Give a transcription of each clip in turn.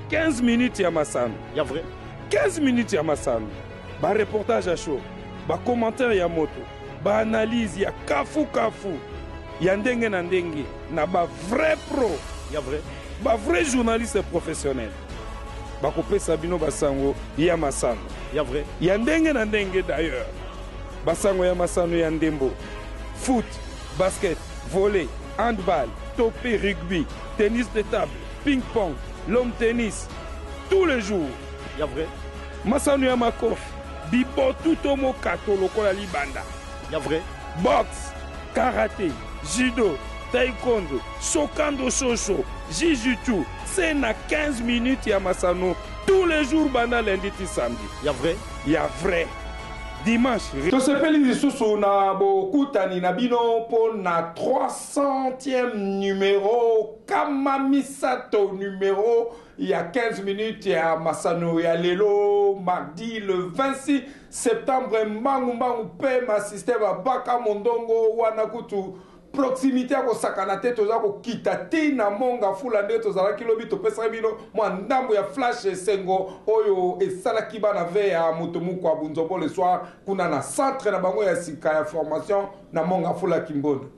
15 minutes ya masano. Ya vrai. 15 minutes ya masano. Ba reportage ya chaud, ba commentaire ya moto, ba analyse ya kafu kafu ya ndenge na ndenge na ba vrai pro. Ya vrai. Ba vrai journaliste professionnel. Bakopesa bino basango ya masano. Ya vrai. Ya ndenge na ndenge d'ailleurs. Basango ya masano ya ndembo, foot, basket, volley, handball, topé rugby, tennis de table, ping-pong, l'homme tennis, tous les jours. Ya vrai. Masano ya makofi, bibotu to mokato lokola libanda. Ya vrai. Boxe, karaté, judo, taekwondo, sokando shosho, jiu-jitsu, c'est na 15 minutes ya masano tous les jours banda lundi ti samedi. Ya vrai. Ya vrai. Dimanche. Tosepeli lisusu na bokutani na bino mpo na 300e numero kama misato numero ya 15 minutes ya masano ya lelo mardi le 26 septembre. Mbangu mbangu mpe masystème abaka mondongo wana kutu proximité ya kosakana te, toza kokita ti na monga fula nde tozalaki lobi. Topesaki bino mwa ndambo ya flash esengo oyo esalaki bana ve ya moto moko ya Bunzombo le soir kuna na centre na bango ya sika ya formation na monga fula Kimbondo.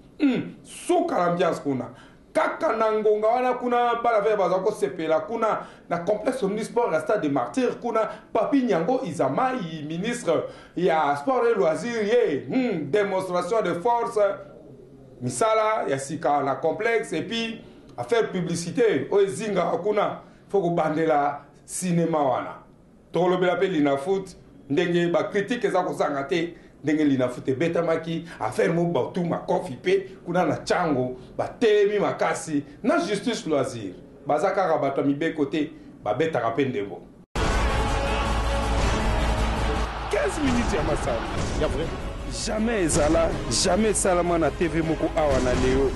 Suka na ambiance kuna kaka na ngonga wana kuna bana ve baza kosepela kuna na complexe omnisport ya stade de Martyr. Kuna Papi Nyango Izamai, ministre ya sport et loisir, ye démonstration de force, misala ya sika na complexe et puis affaire publicité oyo ezingaka kuna, faut kobandela cinéma wana. Tokolobela mpe Linafoot, ndenge bacritique eza kozanga te, ndenge Linafoot ebetamaki affaire mo batu makofi mpe kuna na ntango batelemi makasi na justice. Loisir baza kaka bato ya mibeko te, babetaka mpe ndembo. 15 minutes ya masano. Ya vrai. Jamais ezala, jamais esalama na TV moko awa na leo.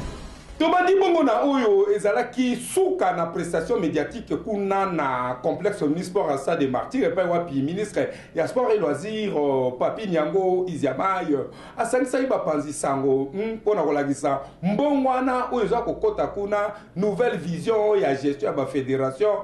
Tobandi bongo na oyo ezalaki suka na prestation médiatique kuna na complexe omnisport ya stade de Martyr, epai wapi ministre ya sport et loisir Papi Nyango Iziamai asangisaki bapanzi sango mpona kolakisa mbongo wana oyo eza kokɔta kuna, nouvelle vision ya gestion ya bafédération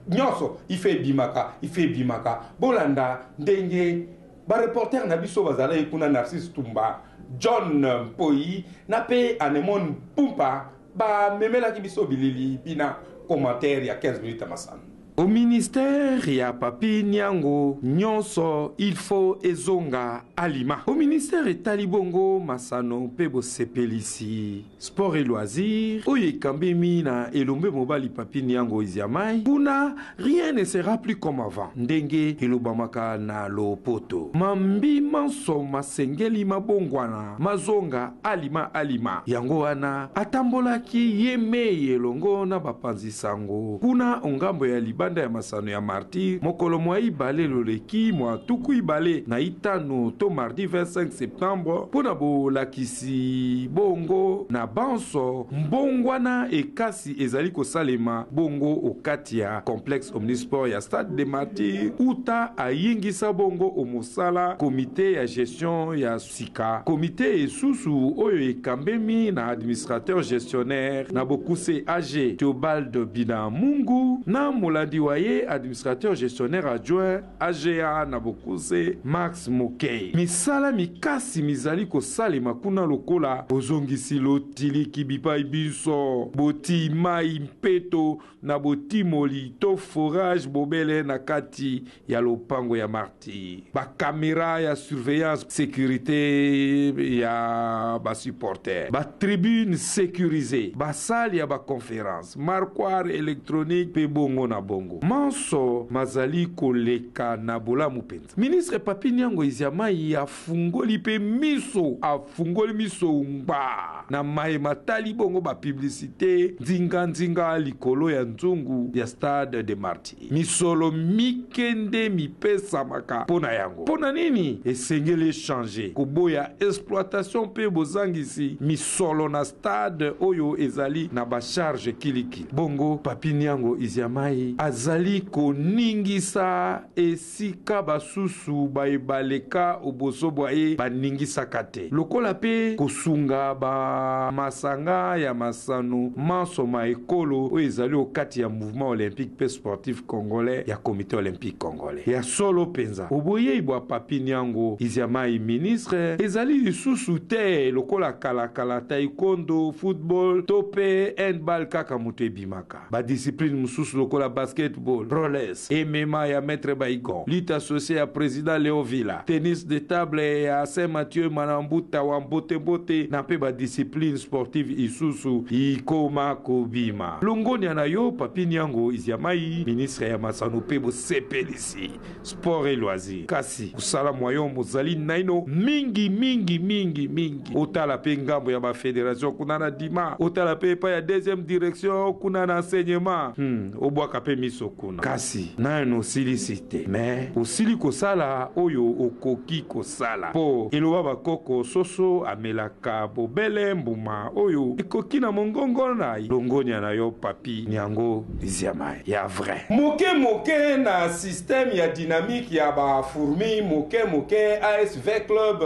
nyonso ife ebimaka, ife ebimaka. Bolanda ndenge bareporter na biso bazalaki kuna, Narcisse Tumba, John Mpoi na mpe Anemone Pumpa, bamemelaki biso bilili bina commentaire ya 15 minutes ya masano. Au ministère ya Papi Niango, nyonso il faut ezonga alima. Au ministère etali bongo masano mpe bosepelisi, sport et loisir, oyo ekambemi na elombe mobali Papi Niango Iziamai, kuna rien ne sera plus comme avant. Ndenge elobamaka na lopoto, mambi manso masengeli mabongwana, mazonga alima alima. Yango wana atambolaki ye mei elongo na bapanzi sango kuna ongambo ya libanda ya masano ya Martyr mokolo mwa ibale loleki mwa 25 to mardi 25 septembre mpo na bolakisi bongo na banso mbongwana ekasi ezali kosalema bongo okati ya complexe omnisport ya stade de Martyr uta ayingisa bongo omosala komite ya gestion ya sika, komite esusu oyo ekambemi na administrateur gestionnaire na bokuse AG Theobald Binamungu na molandi wa ye administrateur gestionnaire adjoint AGA na bokuse Max Mokei. Misala mikasi mizali kosalema kuna lokola bozongisi lotiliki bipai biso, botii mai mpeto na botimoli to forage bobele na kati ya lopango ya Martyr, bakamera ya surveillance, sécurité ya basupporter, batribune sécurisé, basale ya baconférence, marquoir électronique mpe bongo na bongo. Manso mazali koleka na bolamu mpenza. Ministre Papi Niango Iziamai afungoli mpe miso, afungoli miso ngba na maye matali bongo bapublicité nzinga-nzinga likolo ya nzungu ya stade de Martyr. Misolo mike nde mipesamaka mpo na yango. Mpo na nini esengeli échange, koboya exploitation mpe bozangisi misolo na stade oyo ezali na bacharge kilikili. Bongo Papi Niango Iziamai azali Azali koningisa esika basusu baye baleka oboso bwa ye baningisaka te, lokola mpe kosunga ba masanga ya masano manso ma ekolo oyo ezali o kati ya Mouvement olympique mpe sportif congolais ya Comite olympique congolais. Ya solo mpenza, oboyei bwa Papy Niango Iziamayi ministre ezali lisusu te lokola kala kala taekwondo, football to mpe handball kaka moto ebimaka. Ba disciplines mosusu lokola basketball, rollers, MMA ya Maitre Baigon, lutte associee ya President Leo Villa, tennis de table ya Saint Mathieu Manambuta wa Mbote Mbote na mpe ba disciplines sportives isusu ikoma kobima. Longonya na yo Papy Niango Iziamayi, ministre ya masano mpe bosepelisi, sport et loisirs. Kasi mosala mwa yo mozali naino mingi mingi mingi mingi. Otala mpe ngambo ya ba federation kuna na Dima, otala mpe epai ya deuxième direction kuna na enseignement. Obwaka mpe miso kuna. Kasi naino osilisi te, mais osili kosala oyo okoki kosala. Mpo eloba bakoko, soso amelaka bobele mbuma oyo ekoki na mongongo na ye. Longonya na yo Papy Niango Ziamai ya vrai. Moke moke na système ya dynamique ya ba fourmis, moke moke ASV Club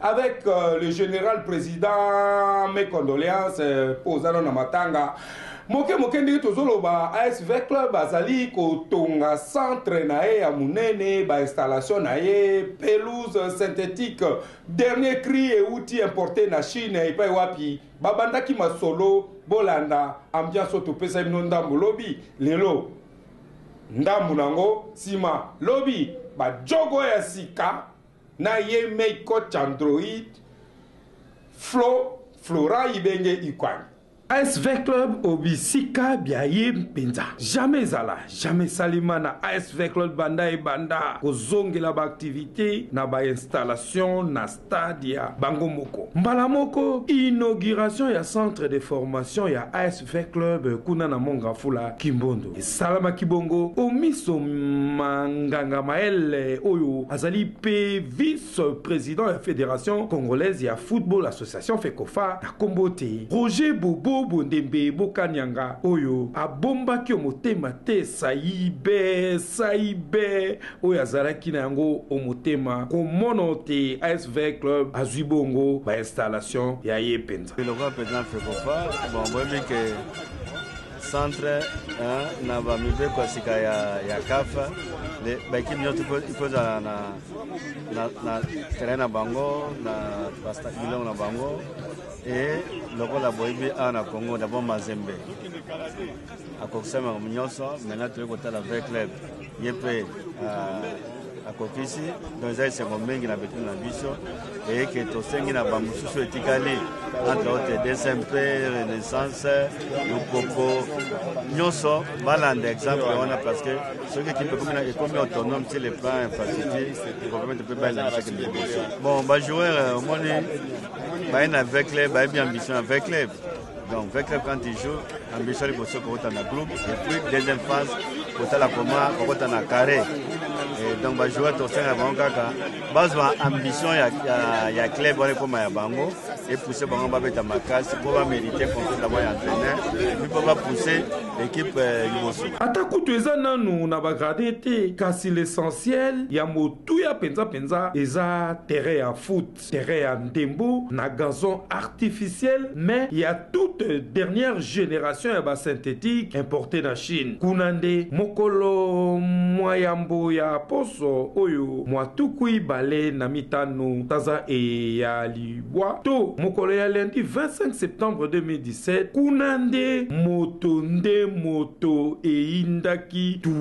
avec le general president, mes condoleances mpo oza nano na matanga. Moke moke ndenge tozoloba, ASV Club azali kotonga centre na ye ya monene, ba installation na ye, pelouse synthétique dernier cri euti importé na Chine epai wapi babandaki masolo. Bolanda ambiance oyo topesaki bino ndambo lobi, lelo ndambo nango nsima lobi bajogo ya sika na ye mei coach Android Flo Flora Ibenge Ikwangi. ASV Club obisika bya ye mpenza. Jamais ezala, jamais esalema na ASV Club banda ebanda kozongela ba activité na ba installation na stade ya bango moko. Mbala moko inauguration ya centre de formation ya ASV Club kuna na Mont-Ngafula Kimbondo esalamaki bongo o miso ma Nganga Maël oyo azali pe vice président ya Fédération congolaise ya football association FECOFA na kombo te Roger Bobo Bondembe Bokanyanga oyo abombaki o motema te saibe saibe oyo azalaki na yango o motema komono te ASV Club azwi bongo ba installation ya ye mpenza. Lokola président FECOFA, bon boyebi ke centre hein, na ba mibeko ya sika ya CAF, ba équipe nyonso il faut ezala na terrain na bango, na bilongo na bango. Et lokola boyebi awa na Congo d'abord Mazembe akokisa makambo nyonso, maintenant toyei kotala V Club ye mpe akokisi, donc eza esengo mingi na betulu na biso. Eyeke tosengi na bamosusu etikali entre autres DSMP, Renaissance, Lukoko nyonso balanda exemple wana, parce que soki équipe ekomi autonome sur le plan infrastructure, ekopermettre mpe balanda bakende liboso. Bon, bajoueur omoni baye na V Club, bayebi ambition ya V Club. Donc V Club quand il joue, ambition liboso kokota na groupe et puis deuxième phase kotala koma kokota na carré. Et donc bajoueur tosenga bango kaka bazwa ambition ya club wana ekoma ya bango, epousse bango babeta makasi mpo bamérite confiance d'abord ya entraîneur et puis mpo bapousse équipe liboso. Ata kutu eza nanu na bagrade te, kasi l'essentiel ya motuya mpenza mpenza eza terrain ya foot, terrain ya ndembo na gazon artificiel mais ya toute dernière génération ya basynthétique importé na Chine. Kuna nde mokolo mwa yambo ya poso oyo mwa 25 taza e ya libwa to mokolo ya lundi 25 septembre 2017, kuna nde moto nde moto eyindaki tu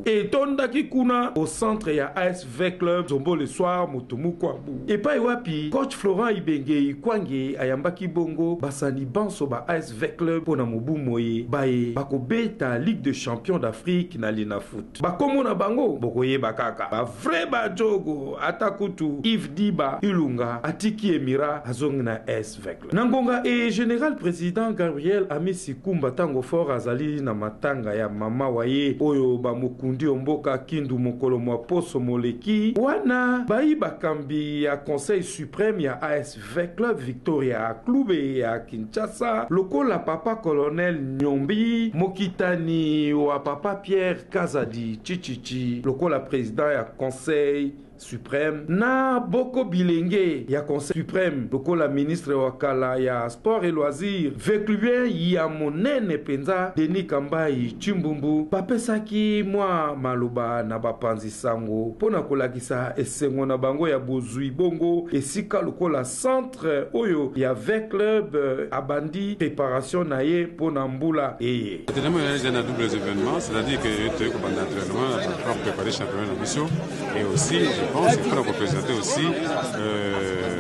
etondaki kuna au centre ya ASV Club Zombo le soir moto mokwabu epai wapi coach Florent Ibenge Ikwange ayambaki bongo basani banso ba ASV Club mpo na mobu moye baye bakobeta Ligue de Champions d'Afrique na Linafoot. Bakombo na bango bokoyeba kaka ba vrai bajogo, ata kutu Yves Diba Ilunga atiki Emira azongi na ASV Club. Na ngonga e général président Gabriel Amisi Kumba ntango Tango Fort azali na matanga ya mama wa ye oyo bamokundi o mboka Kindu mokolo mwa poso moleki. Wana bayi bakambi ya Conseil supreme ya ASV Club Victoria Clube ya Kinshasa lokola papa Colonel Nyombi, mokitani wa papa Pierre Kazadi Tshitshitshi lokola president ya Conseil supreme na boko bilenge ya Conseil supreme lokola ministre wa kala ya Sport et Loisirs veclubien ya monene penza Denis Kambayi Tshimbumbu bapesaki mwa maloba na bapanzi sango mpo na kolakisa esengo na bango ya bozwi bongo esika lokola centre oyo ya V-Club abandi preparation na ye mpo na mbula eye. Entraînement eza na double événement, c'est-à-dire que toyei kobanda entraînement pour préparer championnat na biso et aussi je pense mpona koprésenter aussi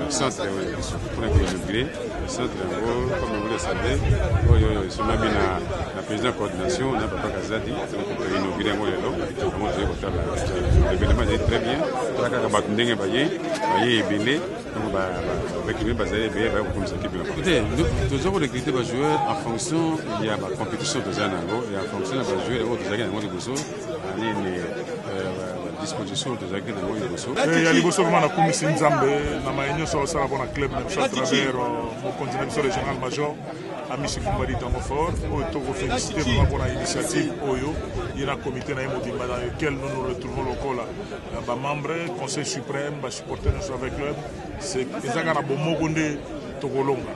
centre oyo ya biso mpona koinaugurer centre yango. Comme vous le savez, oyo oyo esomami na président coordination na papa Kazadi, toinaugurer yango lelo. Yango toyei kotala événement ezali très bien. Tala kaka bato ndenge baye ebele. Donc baéquipe bazali ebele, baye kokomisa équipe na te. Toza korecruter bajoueur en fonction ya bacompétition toza na yango et en fonction ya bajoueur oyo tozalaki na yango liboso, nini, disposition tozalaki na yango liboso. Ya liboso, vraiment nakumisi Nzambe na maye nyonso asala mpona club na biso à travers mokonzi na biso, le général major Amisi Kumbali Tango Fort, oyo tokofélicité vraiment mpona initiative oyo ye na comité na ye mobimba, dans lequel nous nous retrouvons lokola bamembre Conseil suprême, basupporter nyonso avec club. Eza kaka na bomoko nde tokolonga.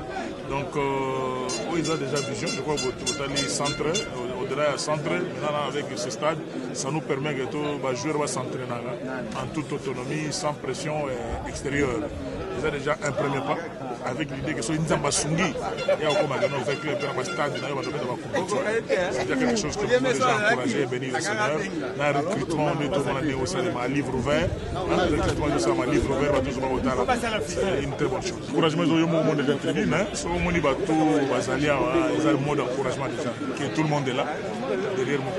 Donc oyo eza déjà vision, je crois. Botali centre, au-delà ya centre, maintenant avec ce stade, ça nous permet que to bajoueur bas'entraînaka en toute autonomie, sans pression extérieure. Eza déjà un premier pas, avec l'idée que soki Nzambe asungi, ya kokoma gano avec club mpe na bastade na yo, bato beta bacompétition. C'est déjà quelque chose que vous pouvez déjà encourager et bénir le Seigneur. Na recrutement nde tomona ndenge osalema à livre ouvert, recrutement ezosalama livre ouvert, bato nyonso bakotala. C'est une très bonne chose. Encouragement ezoyo moko monde déjà tribune, so omoni bato bazali awa, eza le mode d'encouragement déjà, que tout le monde est là derrière mon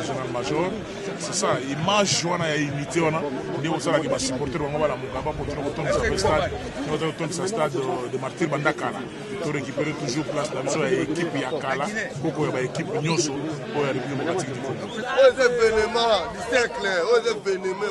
général major. C'est ça, image wana ya unité wana nde osalaki basupporter bango balamuka, bakontinue kotondisa pe stade, nde kotondisa Stade de Martyr. Banda kala to récupérer toujours place na biso ya équipe ya kala, koko ya baéquipe nyonso oyo ya République démocratique du Congo. Oyo eza événement du siècle, oyo eza événement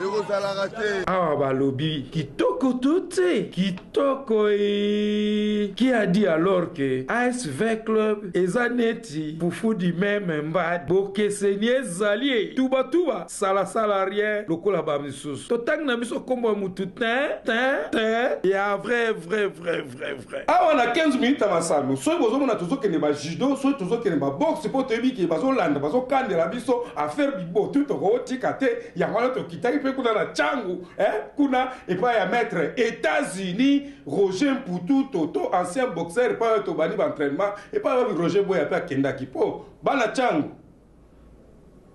ekozalaka te. Awa balobi kitoko to te kitoko e qui a dit alors que ASV Club eza neti fufu du même mbadi, bokeseni ezali e tubatuba salasala rien lokola bamisusu. Totangi na biso nkombo ya mutu te te te, ya vrai vrai vrai vrai vrai. Awa na 15 minutes ya masano, soki bozomona tozokende bajudo, soki tozokende baboxe, mpo toyebi ke bazolanda, bazokandela biso affaire bibotu, tokotika te. Yango wana tokitaki mpe kuna na Tshangu, kuna epai ya maître États-Unis Roger Mputu Toto, ancien boxeur, epai oyo tobandi baentraînement, epai wapi Roger Boya mpe akendaki mpo bana Tshangu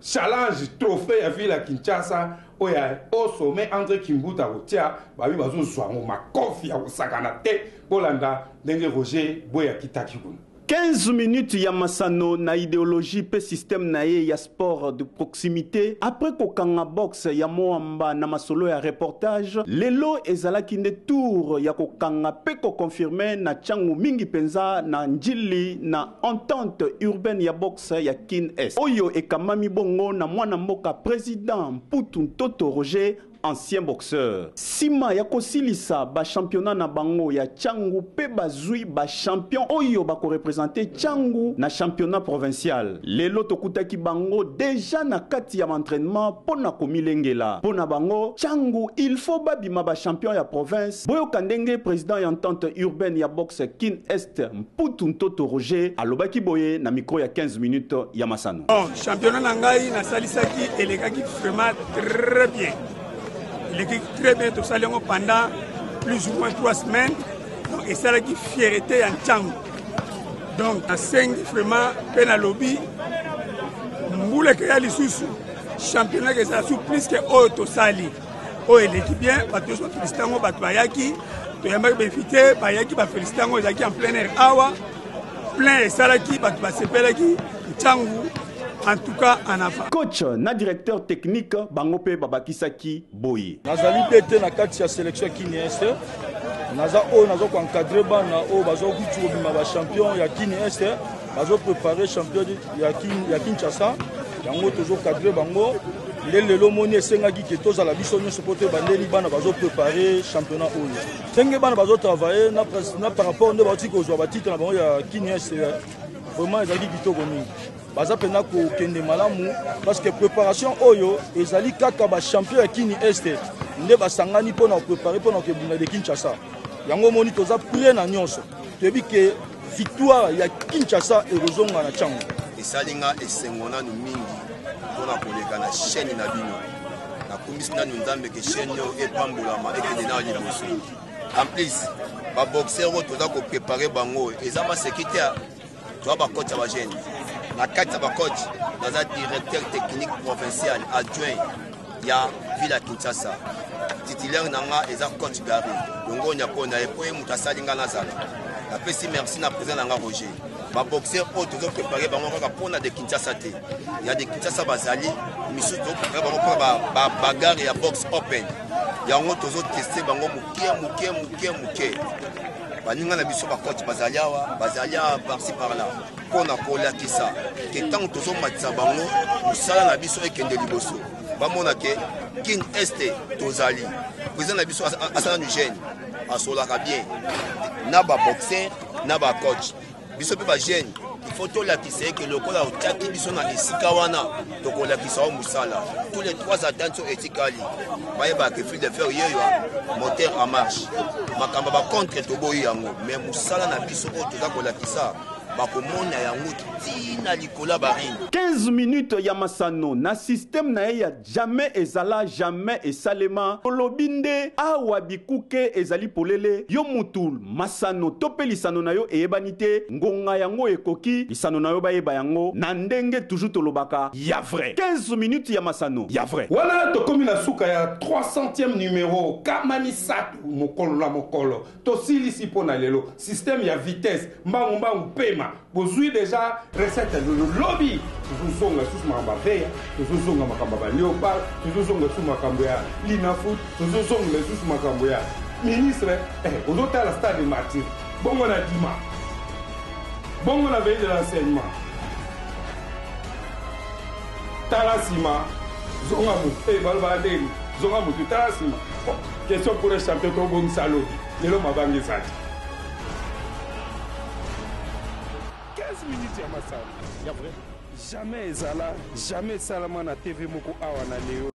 challenge trophée ya ville ya Kinshasa oyo au sommet André Kimbuta kotia babi bazozwa yango makofi ya kosakana te. Bolanda ndenge Roger Boya akitaki kuna. 15 minutes ya masano na idéologie mpe système na ye ya sport de proximité. Après kokanga boxe ya Moamba na masolo ya reportage, lelo ezalaki nde tour ya kokanga mpe koconfirmer na Ntiango, mingi mpenza na Njili, na entente urbaine ya boxe ya Kin Est, oyo ekamami bongo na mwana mboka président Mputu Ntoto Roger, ancien boxeur. Nsima ya kosilisa bachampionnat na bango ya Tshangu mpe bazwi bachampion oyo bakoreprésenter Tshangu na championnat provincial, lelo tokutaki bango déjà na kati ya entraînement mpo na komilengela. Mpo na bango, Tshangu il faut babima bachampion ya province. Boyoka ndenge président ya entente urbaine ya boxe Kin Est, Mputu Ntoto Roger, alobaki boye na micro ya 15 minutes ya masano. Bon, championnat na ngai nasalisaki elekaki vraiment très bien, eleki très bien. Tosali yango pendant plus ou moins 3 semaines, donc esalaki fierté ya Ntiango. Donc nasengi vraiment mpe nalobi, mbula ekeya lisusu, championnat ezala su plus ke oyo tosali. Oyo eleki bien, bato nyonso bafélicité yango. Bato bayaki, toyambaki bainvité, bayaki bafélicité yango. Ezalaki en plein air awa, plein esalaki, bato basepelaki. Ntiangu en tout cas en avant. Coach na directeur technique, bango mpe babakisaki boye. Nazali mpe te na kati ya sélection ya Kini Est. Naza oyo naza koencadrer bana oyo baza kuti kobima bachampion ya Kini Est. Bazoprépare champion ya Kinshasa, yango tozocadre bango. Nde lelo omoni esengaki ke tozala biso nyonso mpo toyebandeli bana bazoprépare championnat oyo, ndenge bana bazotravaille na par rapport nde bauti kozwa batitre na bango ya Kini-Est. Vraiment ezalaki kitoko mingi, baza mpenza kokende malamu parce que préparation oyo ezali kaka bachampion ya Kini Est nde basangani mpona koprépare mpona kokebunda de Kinshasa. Yango omoni toza prêt na nyonso, toyebi ke victoire ya Kinshasa ekozonga na ntango. Esali nga esengo nanu mingi mpona koleka na chaîne na bino. Nakumbisi nanu Nzambe ke chaîne oyo epambolama, ekende na liboso. En plus, baboxer oyo toza koprépare bango eza maseki te. Toza bacoach ya bajeune. Na kati ya bacoach, naza directeur technique provincial adjoint ya ville ya Kinshasa. Titulaire na nga eza coach Gary Longonya, mpo na ye, mpo ye moto asali nga nazala. Napesi merci na président na nga Roger. Baboxer oyo tozoprépare bango kaka mpona de Kinshasa te, ya de Kinshasa bazali misusu, tozoprépare bango mpona babagarre ya boxe open. Yango tozoteste bango moke moke moke moke. Baninga na biso bacoach bazali awa, bazali awa par-ci par-là mpona kolakisa ke ntango tozomatisa bango, mosala na biso ekende liboso, bamona ke Kin Est tozali. Président na biso aza nanu jeune, asolaka bien na baboxer na bacoach. Biso mpe bajeune, il faut tolakisa ye ke lokola otiaki biso na esika wana, tokolakisa yo mosala. Tous les trois attentes oyo etikali, bayebaka ke fil de fer yeyo, moteur en marche. Makambo bacontre toboyi yango, mais mosala na biso oyo toza kolakisa, bakomona yango ntina likolo ya baring. 15 minutes ya masano na système na ye ya jamais ezala, jamais esalema. Tolobi nde awa bikuke ezali polele. Yo mutu masano to mpe lisano na yo eyebani te, ngonga yango ekoki, lisano na yo bayeba yango na ndenge toujours tolobaka ya vrai. 15 minutes ya masano ya vrai. Wana tokomi na suka ya 300e numéro, kama 3 mokolo na mokolo. Tosilisi mpo na lelo système ya vitesse, mbangu mbangu, pema. Bozwi déjà recette ya lelo. Lobi tozozonga lisusu makambo ya veya, tozozonga makambo ya baléopard, tozozonga lisusu makambo ya Linafoot, tozozonga lisusu makambo ya ministre. Ozotala stade Martyr bongo na dima bongo na veille de l'enseignement. Tala nsima, zonga motu. Balobaka ndenge zonga motu, tala nsima. Bon, question pour un champion, tobongisa lobi. Lelo mabanga eza te. 15 minutes ya masano ya vrai. Jamais ezala, jamais esalama na TV moko awa na leo.